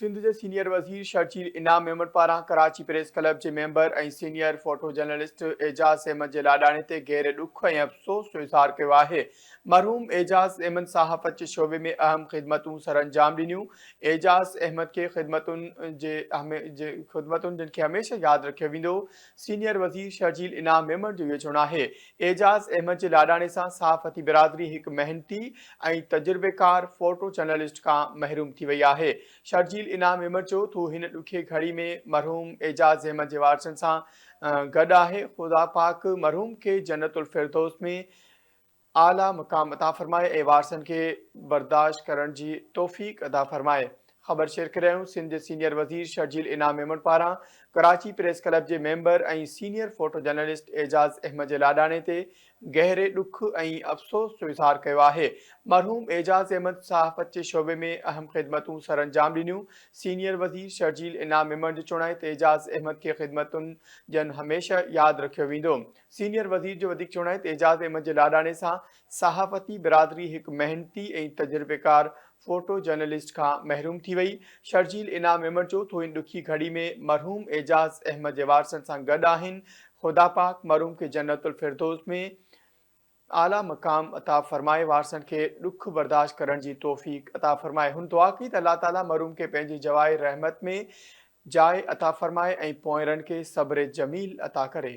سنڌ جي سينيئر وزير شرجيل انعام ميمڻ پاران ڪراچي پريس ڪلب جي member ۽ senior photo journalist Ejaz Ahmed جي لاڏاڻي تي گهري ڏک ۽ افسوس جو اظهار ڪيو آهي. مرحوم اعجاز احمد صحافت جي شعبي ۾ اهم خدمتون سرانجام ڏنيون. اعجاز احمد کي خدمتن جي خدمتن جن کي هميشه ياد رکيو ويندو. سينيئر وزير شرجيل انعام ميمڻ جو اهو چوڻ آهي. اعجاز احمد جي لاڏاڻي سان صحافتي برادري هڪ محنتي ۽ تجربيڪار فوٽو جرنلسٽ کان محروم ٿي وئي آهي. شرجيل انعام ميمڻ چيو ته هو هن ڏکي گهڙي ۾ مرحوم اعجاز احمد جي وارثن سان گڏ آهي. خدا پاڪ مرحوم کي جنت الفردوس ۾ اعليٰ مقام عطا فرمائي ۽ وارثن کي برداشت ڪرڻ جي توفيق عطا فرمائي. خبر شيئر ڪري رهيا آهيون سنڌ جي سينيئر وزير شرجيل انعام ميمڻ پاران ڪراچي پريس ڪلب جي member ۽ senior photo journalist Ejaz Ahmed جي لاڏاڻي تي گهري ڏک ۽ افسوس جو اظهار ڪيو آهي. مرحوم اعجاز احمد صحافت جي شعبي ۾ اهم خدمتون سرانجام ڏنيون. سينيئر وزير شرجيل انعام ميمڻ جو چوڻ آهي ته اعجاز احمد کي خدمتن جن هميشه ياد رکيو ويندو. سينيئر وزير جو وڌيڪ چوڻ آهي ته اعجاز احمد جي لاڏاڻي سان صحافتي برادري هڪ محنتي ۽ تجربيڪار فوٽو جرنلسٽ کان محروم ٿي وئي. شرجيل انعام ميمڻ چيو ته هو ان ڏکي گهڙي ۾ مرحوم اعجاز احمد جي وارثن سان گڏ آهن، خدا پاڪ مرحوم کي جنت الفردوس ۾ اعليٰ مقام عطا فرمائي وارثن کي ڏک برداشت ڪرڻ جي توفيق عطا فرمائي. هن دعا ڪئي ته الله تعاليٰ مرحوم کي پنهنجي جواء رحمت ۾ جاء عطا فرمائي ۽ پونئيرن کي صبر جميل عطا ڪري.